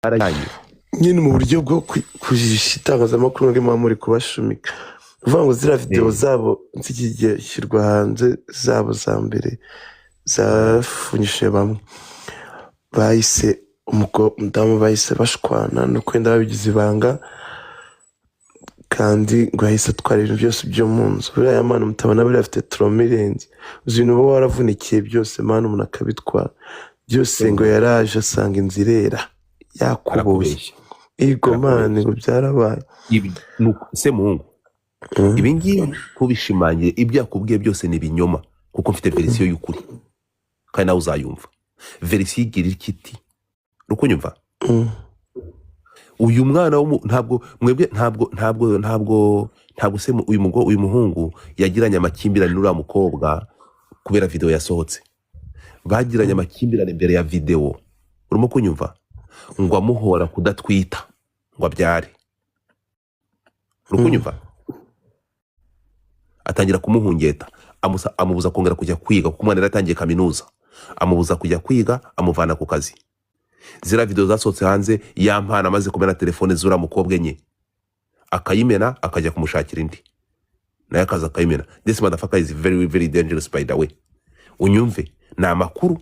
Barajyanye. Nyine mu buryo bwo kujijisha itangazamakuru ngo muba muri kubashumika, uvuga ngo ziriya videwo zabo zikishyirwa hanze, zabo za mbere zafunyishije bamwe, bahise umudamu bahise bashwana, nuko wenda babigize ibanga, kandi ngo yahise atwara ibintu byose byo mu nzu. Buriya ya mwana mutabona, buriya afite trauma irenze. Uzi ibintu uba waravunikiye byose, mwana, umuntu akabitwara byose. Ngo yaraje asanga inzu irera yakubuye. Arakubeshya. Ego man. Arakubeshya. Ngo byarabaye. Ibi Semuhungu, ibi ngibi ntubishimangire. Ibyo yakubwiye byose ni ibinyoma, kuko mfite version y'ukuri kandi nawe uzayumva. Version igira iti, uri kunyumva? Mm. Uyu mwana ntabwo mwebwe, ntabwo se uyu muhungu yagiranye amakimbirane n'uriya mukobwa kubera video yasohotse. Bagiranye amakimbirane mbere ya video, urimo kunyumva? Ngo amuhora kudatwita ngo abyare, uri kunyumva? Atangira kumuhungeta, amubuza kongera kujya kwiga, kuko umwana yari atangiye kaminuza. Amubuza kujya kwiga, amuvana ku kazi. Ziriya video zasohotse hanze, ya mpano amaze kumena telefone z'uriya mukobwa enye, akayimena, akajya kumushakira indi, nayo akaza akayimena. This motherfucker is very very dangerous, by the way. Unyumve, ni amakuru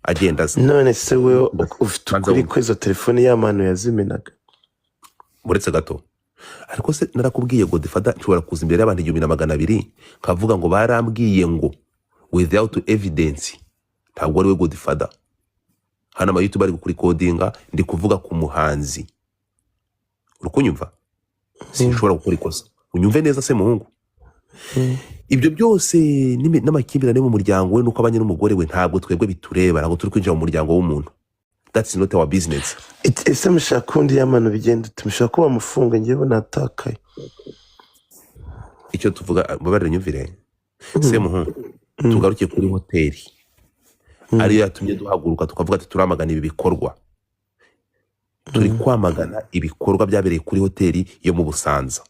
agenda aza. None se wewe ufite Banza ukuri wumve. ko izo telefone y'amano yazimenaga? Uretse gato, ariko se narakubwiye, Godfather, nshobora kuza imbere y'abantu 1200 nkavuga ngo barambwiye ngo, without evidence? Ntabwo ari we Godfather. Hano ama YouTube ari kurikodinga, ndi kuvuga ku muhanzi, uri kunyumva? Sinshobora gukora ikosa. Unyumve neza se muhungu. Ibyo byose n'amakimbirane yo mu muryango we, nuko abanye n'umugore we, ntabwo twebwe bitureba. Ntabwo turi kwinjira mu muryango w'umuntu. That's not our business. Ese mushaka undi y'amano bigenda ute? Mushaka ko bamufunga? Njyewe natakaye. Icyo tuvuga, mbabarire, nyumvire semuhungu. Tugaruke kuri hoteli ariyo yatumye duhaguruka tukavuga ati turamagana ibi bikorwa. Turi kwamagana ibikorwa byabereye kuri hoteli yo mu Busanza.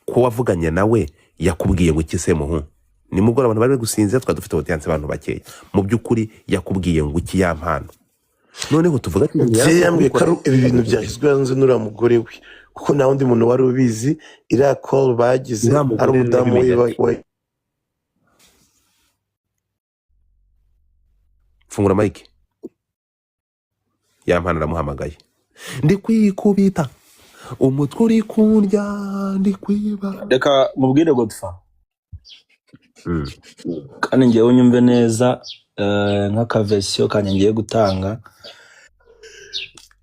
Ko wavuganye nawe, yakubwiye ngo iki, semuhungu? Nimugoroba abantu bari gusinzira, twari dufite audience, abantu bakeya. Mu by'ukuri yakubwiye ngo iki, ya mpano? Noneho tuvuga ati Njye yambwiye ko kubikora. ari ibi bintu byashyizwe hanze n'uriya mugore we, kuko nta wundi muntu wari ubizi. Iriya call bagize Uriya ari mugore rero umudamu we yabimenya ate? Fungura mike. Ya mpano aramuhamagaye, ndi kwikubita umutwe uri kundya, ndi kwiba. Reka mubwire, Godfa, kandi ngewe unyumve neza, nk'akaversion kanjye ngiye gutanga.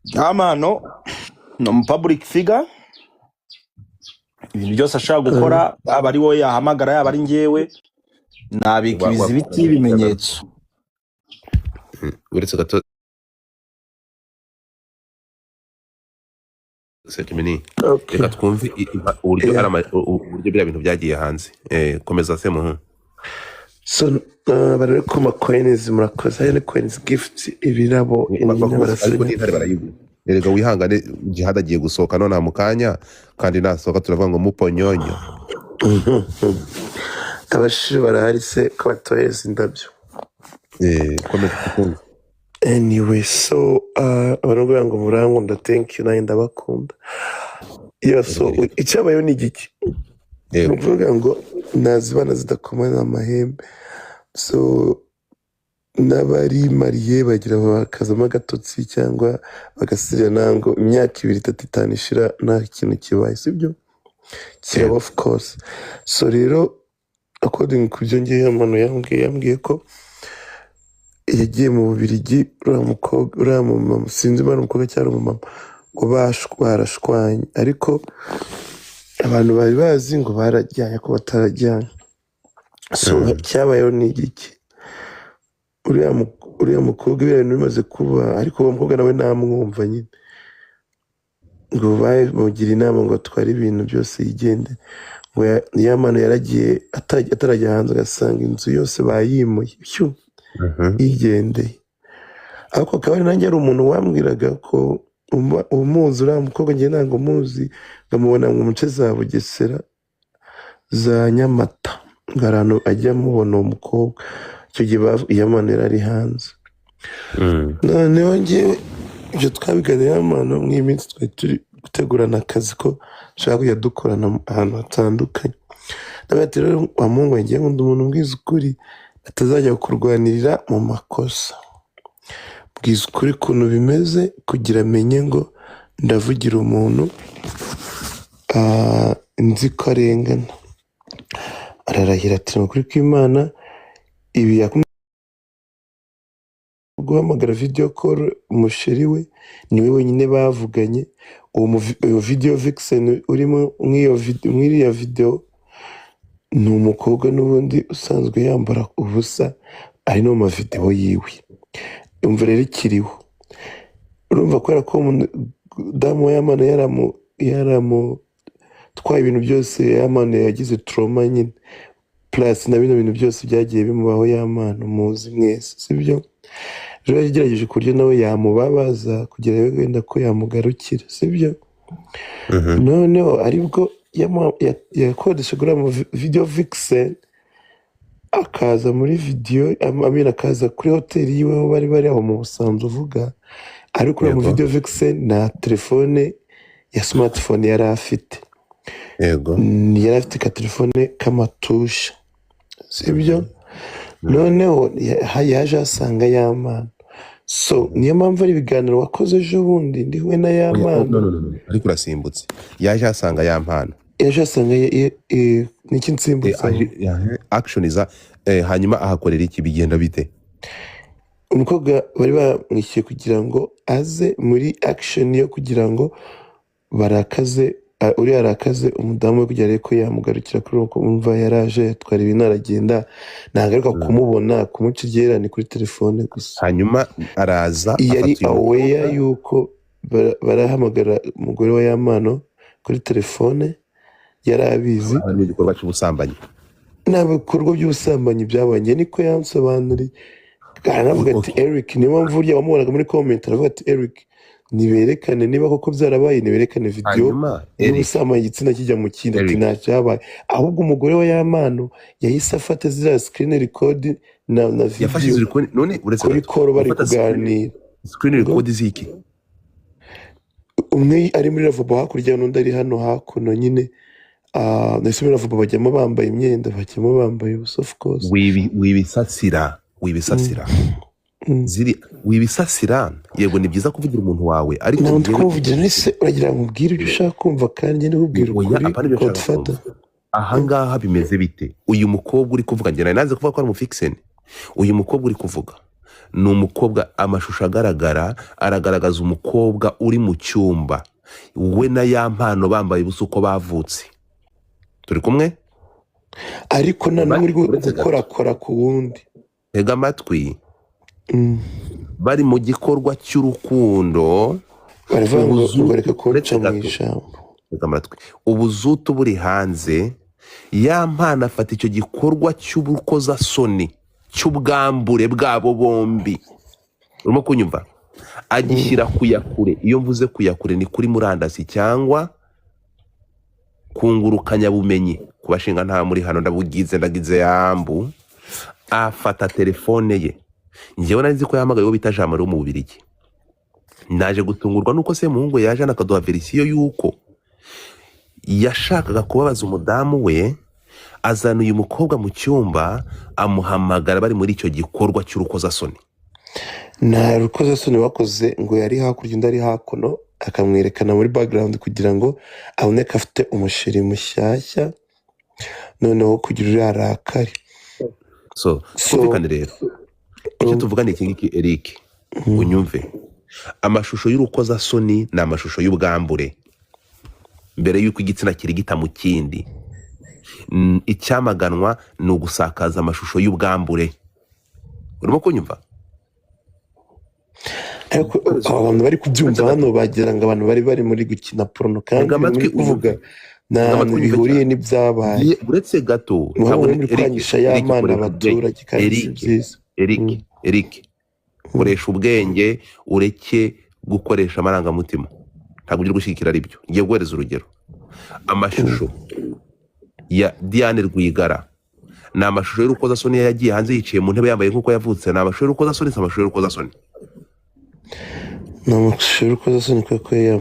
Nta mpano ni umu public figure. Ibintu byose ashobora gukora, yaba ari wowe yahamagara, yaba ari njyewe, nabika ibizibiti y'ibimenyetso. Uretse gato, Selemani. Okay. Reka twumve uburyo Yeah. ari uburyo biriya bintu byagiye hanze. Komeza semuhu. So bari ku ma coins, murakoze. Hari ni coins, gift, ibirabo, inyinya. Ariko Barasenya. N'intare barayigura. Erega wihangane, Jihad agiye gusohoka nonaha mu kanya, kandi nasohoka turavuga ngo muponyonyo. Abashiri barahari se ko batohereza indabyo? Komeza tukumve. Anyway, so baravuga ngo murankunda. Thank you, nanjye ndabakunda. Yeah, so icyabayeho ni igiki? Ni ukuvuga ngo nazibana zidakomana amahembe. So n'abari mariye bagira bakazamo agatotsi cyangwa bagasirira, ntango imyaka 2, 3, 5 ishira nta kintu kibaye, sibyo? Kiraba. Of course. So rero, according ku byo ngiye umuntu yambwiye ko yagiye mu Bubiligi, uriya mukobwa, uriya mumama, sinzi niba ari umukobwa cyangwa umumama, ngo barashwanye, ariko abantu bari bazi ngo barajyanye, ko batarajyanye. So cyabayeho ni igiki? Uriya mukobwa, biriya bintu bimaze kuba, ariko uwo mukobwa nawe namwumva nyine, ngo bamugira inama ngo atware ibintu byose yigende. Ngo ya mano yaragiye, atarajya hanze agasanga inzu yose bayimuye, pyu, yigendeye. Ariko akaba ari nanjye, ari umuntu wambwiraga ko umuzi uriya mukobwa. Njye ntabwo muzi, nkamubona mu nce za Bugesera, za Nyamata, ngo hari ahantu ajya amubona uwo mukobwa. Icyo gihe Yamano yari ari hanze. Noneho njyewe Ibyo twabiganiriyeho amano mw'iyi minsi twari turi gutegurana akazi ko dushaka kujya dukorana ahantu hatandukanye. Ndavuga ati: "Rero wa muhungu wanjye, nkunda umuntu umbwiza ukuri, atazajya kurwanirira mu makosa. Bwiza ukuri ukuntu bimeze kugira amenye ngo ndavugira umuntu nzi ko arengana." Ararahira ati: "Ni ukuri kw'Imana, ibi yakumye guhamagara video call umusheri we, niwe wenyine bavuganye." Uwo video vixen urimo mw'iriya video ni umukobwa n'ubundi usanzwe yambara ubusa, ari no mu mavideo yiwe. Umva rero, ikiriho urumva, kubera ko umudamu wa Yamano yaramutwaye ibintu byose, Yamano yagize trauma nyine, plus na bino bintu byose byagiye bimubaho. Yamano muzi mwese, sibyo? Rero yagerageje ku buryo nawe yamubabaza kugira ngo wenda ko yamugarukira, sibyo? Mhm. Noneho aribwo yakodeshaga uriya mu video vixen, akaza muri video, amina, akaza kuri hoteli yiwe aho bari bari aho mu Busanza uvuga. Ariko uriya mu video vixen nta telefone ya smartphone yari afite. Yari afite ka telefone k'amatusha, sibyo? Noneho yaje asanga Yamano. So niyo mpamvu ari ibiganiro wakoze ejo bundi ndi kumwe na Oya, oh, Yamano. no, no, no, no. Ariko urasimbutse. Yaje asanga ya mpano. Yaje asanga niki nsimbutse aho? Action iza hanyuma ahakorera iki? Bigenda bite? Umukobwa bari bamwishyuye kugira ngo aze muri action yo kugira ngo barakaze uriya, arakaze umudamu we kugira arebe ko yamugarukira. Kuri uko umva, yaraje yatwara ibintu aragenda, ntagaruka kumubona, kumuca iryera ni kuri telefone gusa. Hanyuma araza Yari afata uyu aware mukobwa. yuko barahamagara umugore wa Yamano kuri telefone, yari abizi. Ari mu gikorwa cy'ubusambanyi. Nta bikorwa by'ubusambanyi byabaye, njye niko yansobanuriye. Aranavuga ati: "Eric," niyo mpamvu burya wamubonaga muri comment aravuga ati: "Eric, niberekane niba koko byarabaye, niberekane video Hanyuma Eric y'ubusambanyi, igitsina kijya mu kindi." Ati Eric nta cyabaye, ahubwo umugore wa Yamano yahise afata ziriya screen record na Yafashe video izi record none uretse kuri gato call bari gufata screen kuganira. Screen Ngo record ziki? Umwe ari muri lavabo hakurya, n'undi ari hano hakuno nyine. Ndetse muri lavabo bajyamo bambaye imyenda, bajyamo bambaye ubusa, of course. Wibisasira, wibisasira. Ziri wibisasira. Yego, ni byiza kuvugira umuntu wawe, ariko Ntabwo ndi njyewe kumuvugira. Nese uragira ngo ubwire ibyo ushaka kumva kandi njye ndikubwira Oya, ukuri? apana ibyo nshaka Godfather. kumva. Ahangaha bimeze bite? Uyu mukobwa uri kuvuga, njye nari nanze kuvuga ko ari umufikiseni. Uyu mukobwa uri kuvuga ni umukobwa, amashusho agaragara aragaragaza umukobwa uri mu cyumba we na ya mpano bambaye ubusa uko bavutse. Turi kumwe? Ariko nta n'umwe uri Uretse gato. gukorakora ku wundi. Tega amatwi. Bari mu gikorwa cy'urukundo. Baravuga ngo Ubuzutu reka kunca uretse mu gato. ijambo. Tega amatwi. Ubuzutu buri hanze, ya mpano afata icyo gikorwa cy'urukozasoni, cy'ubwambure bwabo bombi, urimo kunyumva, agishyira kuyakure. Iyo mvuze kuyakure ni kuri murandasi cyangwa kungurukanyabumenyi ku bashinga nta muri hano. Ndabugize, ndagize yambu. Afata telefone ye. Njyewe nari nzi ko yahamagaye uwo bita Jean Marie wo mu Bubiligi. Naje gutungurwa nuko Semuhungu yaje hano akaduha version y'uko yashakaga kubabaza umudamu we, azana uyu mukobwa mu cyumba, amuhamagara bari muri icyo gikorwa cy'urukozasoni. Nta rukozasoni bakoze. Ngo yari hakurya, undi ari hakuno, akamwerekana muri background kugira ngo abone ko afite umusheri mushyashya, noneho kugira uriya arakare. So So twumvikane rero, icyo tuvuga ni iki ngiki, Eric. Unyumve, amashusho y'urukozasoni ni amashusho y'ubwambure mbere y'uko igitsina kirigita mu kindi. Icyamaganwa ni ugusakaza amashusho y'ubwambure. Urimo kunyumva? Ariko aba bantu bari kubyumva hano bagira ngo abantu bari bari muri gukina porno, kandi Tega ibintu amatwi muri kuvuga unyumve. nta Tega hantu amatwi unyumve bihuriye cyane. n'ibyabaye. Uretse gato. Muba Ntabwo muri Eric kwangisha Eric y'amana koresha ubwenge. abaturage, kandi si Eric byiza. Eric Eric, koresha ubwenge, ureke gukoresha amarangamutima. Ntabwo uri gushyigikira ari byo. Ngiye guhereza urugero: amashusho ya Diane Rwigara ni amashusho y'urukozasoni. Iyo yagiye hanze yicaye mu ntebe yambaye nk'uko yavutse, ni amashusho y'urukozasoni? Si amashusho y'urukozasoni? Ni amashusho y'urukozasoni kubera ko yari.